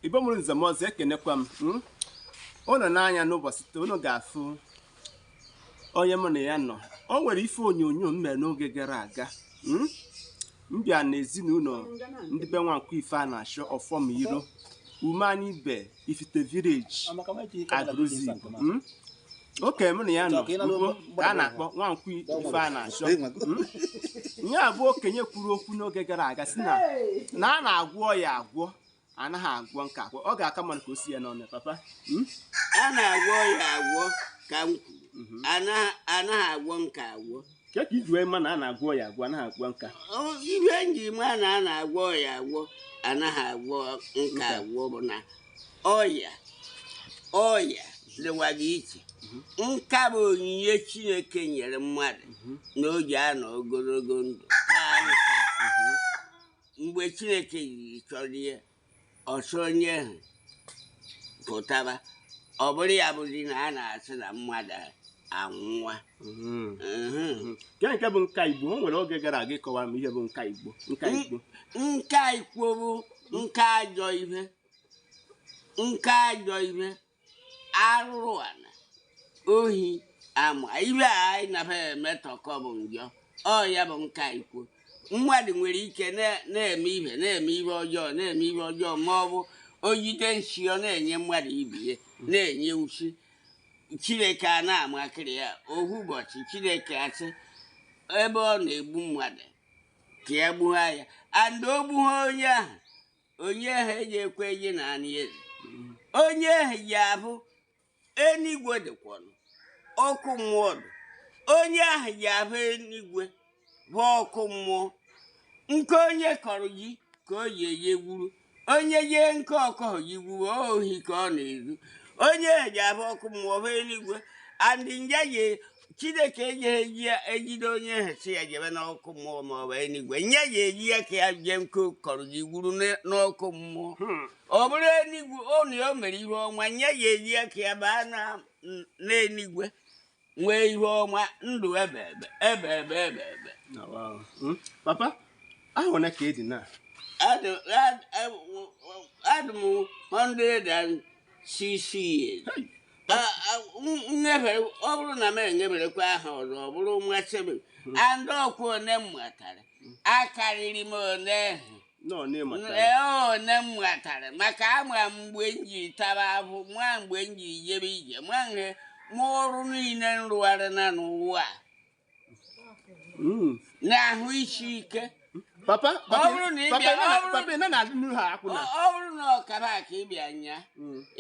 Igbo mụrụ nze mụọ ọzọ, ekenekwa m. Unu nee anya n'ụbọchị taa, unu ga-afụ onye mụ na ya nọ. O nwere ife onyonyo m mere n'oge gara aga. M bịa n'ezinụlọ ndị be Nwankwọ Ifeanachọ Ọfọmiro, Umeanibe, Ifite Village, Agụlụzigbo. Okenye mụ na ya nọ mbụ ka a na-akpọ Nwankwọ Ifeanachọ. Ya bụ okenye kwuru okwu n'oge gara aga sị na na a na-agwọ ya agwọ, anaghị agwọ nka agwọ. Ọ ga-aka mma ka o si ya n'ọnụ papa. A na-agwọ ya agwọ ka m kwuru. Anaghị agwọ nka agwọ. Ke ka i ji wee ma na a na-agwọ ya agwọ, anaghị agwọ nka? Ihe m ji ma na a na-agwọ ya agwọ, anaghị agwọ nka agwọ bụ na ọya ọya dịwaga iche. Nka bụ onyinye Chineke nyere mmadụ na o ji anọ ogologo ndụ kaa nka. Mgbe Chineke jiri chọrọ ya, ọsọ onye ahụ pụtaba, ọ bụrụ ya bụzi na a na-asị na mmadụ anwụwa. Nke nke bụ nka Igbo, o nwere oge gara aga ị kọwara m ihe bụ nka Igbo. Nka Igbo. Nka Igbo bụ nka ajọ ihe. Nka ajọ ihe, arụrụ ala, ohi, ama, ibe a anyị na emetọkọ bụ njọ. Ọ ya bụ nka Igbo. Mmadụ nwere ike na-eme ihe, na-eme ihe ọjọọ, na-eme ihe ọjọọ, ma ọ bụ o jide nsi ọ na-enye mmadụ ibe ya, na-enye usi. Chineke a na-amakịrị ya. Ohu ụbọchị Chineke asị ebe ọ na-egbu mmadụ ka ya gbugha ya, and o gbugha onye ahụ, onye ahụ eji ekwe eji na anị eze, onye ahụ ji abụ enigwe dịkwanụ ọkụ mmụọ dị, onye ahụ ji abụ enigwe bụ ọkụ mmụọ. Nke onye kọrọ ji ka o ji eje gwuru, onye jee nke ọkọghị ji gwuru ohi ka ọ na-ezu. Onye ahụ ji abụ ọkụ mmụọ bụ eluigwe, and nje ji Chineke ejighị eji ejide onye ahụ si ya jebe n'ọkụ mmụọ ma ọ bụ eluigwe. Nye ya eji ya ka ya jee nke kọrọ ji gwuru n'ọkụ mmụọ. Ọ bụrụ eluigwe ọ na o mere ihe ọma, nye ya eji ya ka ya baa n'eluigwe nwee ihe ọma, ndụ ebe ebe ebe ebe ebe ebe. Papa, ahọ one ka ị dị na? Adị m 106 years. Ọ bụrụ na m enyeberekwa aha ọzọ, ọ bụrụ mmasị m. And ọkwa one m matara akarịrị m one one m matara, maka ama mgbe m ji taba ahụ, ma mgbe m ji jebe ije, ma ihe ma ọrụ niile m rụgharị na n'ụwa na-ahụ isi ike. Papa, ọ bụrụ na ị bịa, papa, ị na-adị ha akwụ na ọ bụrụ na ọkara ka ị bịa nya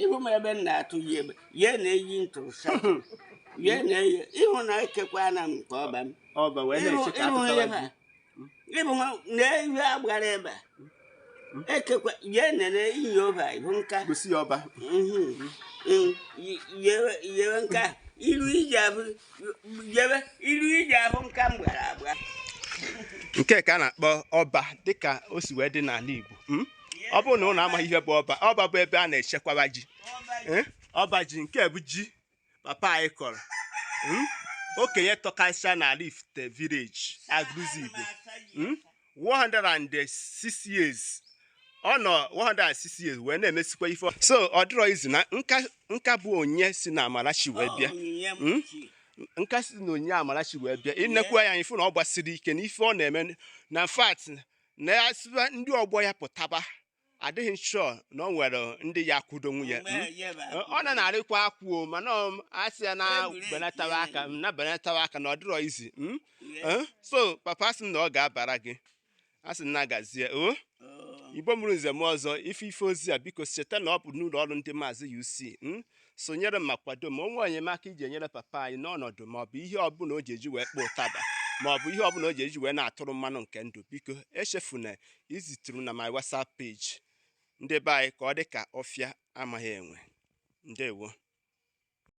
ịhụ m ebe m na-atụ ya ebe ya na-eyi ntụrụsa ya na-eyi, ịhụ na ekekwa na m nke ọba m ọba wee na-eche ka atụtawa ji. Ịhụ na ihe agbara ebe a ekekwa ya nene inye ọba ịhụ nka gosi ya ọba yewe nka ilu iji abụ yewe ilu iji abụ nka m gbara agba. Nke ka a na-akpọ ọba dịka o si wee dị n'ala Igbo. Ọ bụrụ na ụnụ amaghị ihe bụ ọba, ọba bụ ebe a na-echekwaba ji. Ọba ji nke bụ ji papa anyị kọrọ. Okenye tọkasịa n'ala Ifite Village, Agụlụzigbo. 106 years. Ọ nọ 106 years wee na-emesikwa ife. So ọ dịrọ izu na nka bụ onye si na Amarachi wee bịa. Nka si na onye Amarachi wee bịa. Ịnekwa ya ifu na ọ gbasiri ike n'ife ọ na-eme na fact na ya sịba ndị ọgbọ ya pụtaba adịghị sure na ọ nwere ndị ya akwụdo nwunye. Ọ na na-arịkwa akwụ o, mana asị ya na benatawa aka na benatawa aka na ọ dịrọ izi. So papa asị m na ọ ga-abara gị, asị m na agazie o. Igbo mụrụ nze m ọzọ, ife ife ozi a biko cheta na ọ bụ n'ụlọ ọrụ ndị Maazị UC. Sonyere m ma kwado m onwe enyemaka iji enyere papa anyị n'ọnọdụ ma ọ bụ ihe ọbụla o ji eji wee kpọọ ụtaba ma ọ bụ ihe ọbụla o ji eji wee na-atụrụ mmanụ nke ndụ. Biko echefuna izitụrụ na my WhatsApp page. Ndị be anyị ka ọ dị ka ọfịa amaghị enwe. Ndewo.